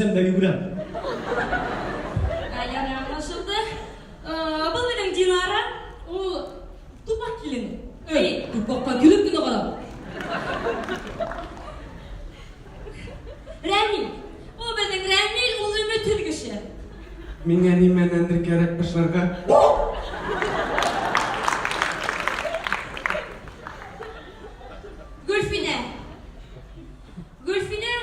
Эсәм дә йүгерәм. Ә, ярай, аңлашылды. Был минең Динара, ул тупаҡ килене. Эй, тупаҡҡа көлөп кенә ҡара. Рәмил. Ул беҙҙең Рәмил, ул өмөтһөҙ кеше. Миңә нимәнәндер кәрәк башларға. Гөлфинә. Гөлфинә,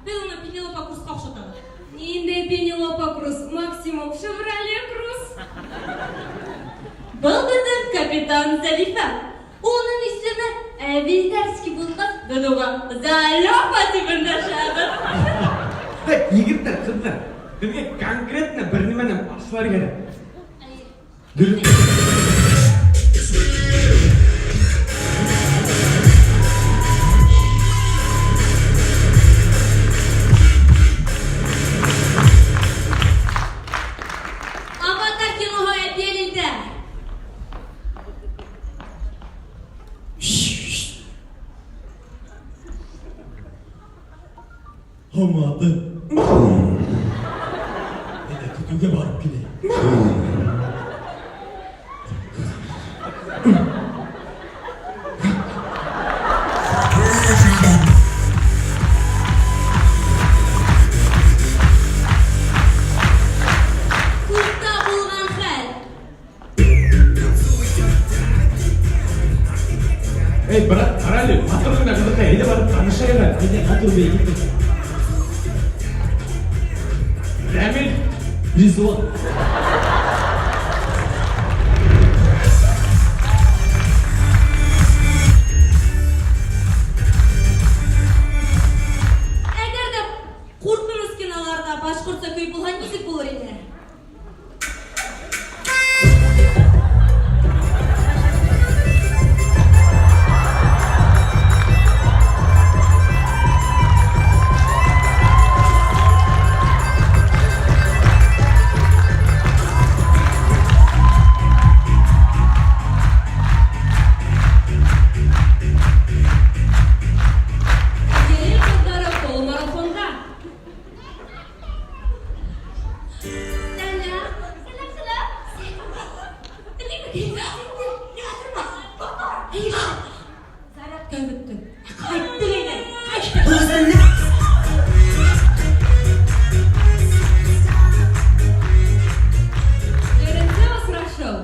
беҙ уны Пенелопа Крузға оҡшатабыҙ. Ниндәй Пенелопа Круз? Максимум Шевроле Круз. Был беҙҙең капитан Зәлифә. Уның исеме Әбидәрский булғас, беҙ уға Залёпа тип өндәшәбеҙ. Так, егеттәр, ҡыҙҙар, беҙгә конкретно бер нәмәнән башлар кәрәк. Дөрөҫ. Аватар киноһы Әбйәлилдә. Һаумы, аты. Әйҙә, көтөүгә барып киләйек. Клубта булған хәл. Эй, брат, ҡара әле, матур ғына ҡыҙыҡай, әйҙә барып танышайыҡ әле. Әйҙә, матур бей, киттек. Рәмил, Ризван. Әгәр ҙә ҡурҡыныс киноларҙа башҡортса көй булһа, нисек булыр ине? Әбйәлил ҡыҙҙары полумарафонда. Сәләм. Сәләм, сәләм. Зарядка бөттө. Ҡайттыҡ инде. Ҡайттыҡ. Беренсе осрашыу.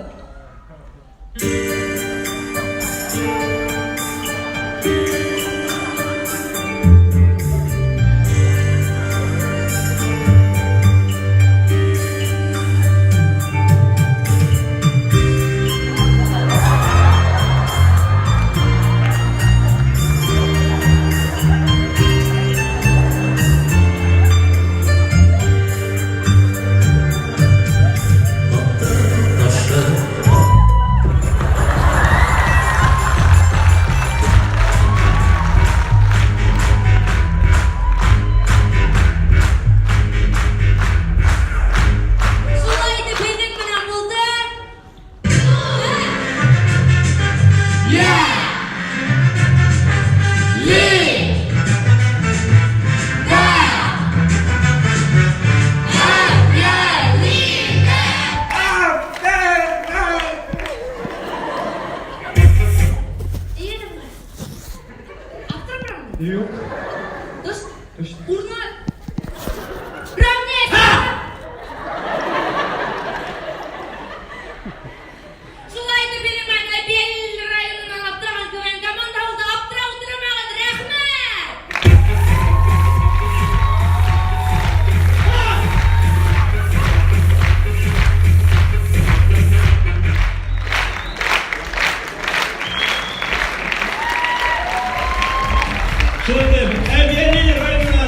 Шулай итеп беҙҙең менән булды. Я! Ли! Да! Әбйәлилдә. Афәрин! Эйе, Аптырап Юҡ. Точно? Точно. Урыныңа Равняйся! Шулай итеп беҙҙең менән Әбйәлил районынан аптыраған КВН команда булды. Аптырап ултырмағыҙ, рәхмәт! Шулай итеп, Әбйәлил районынан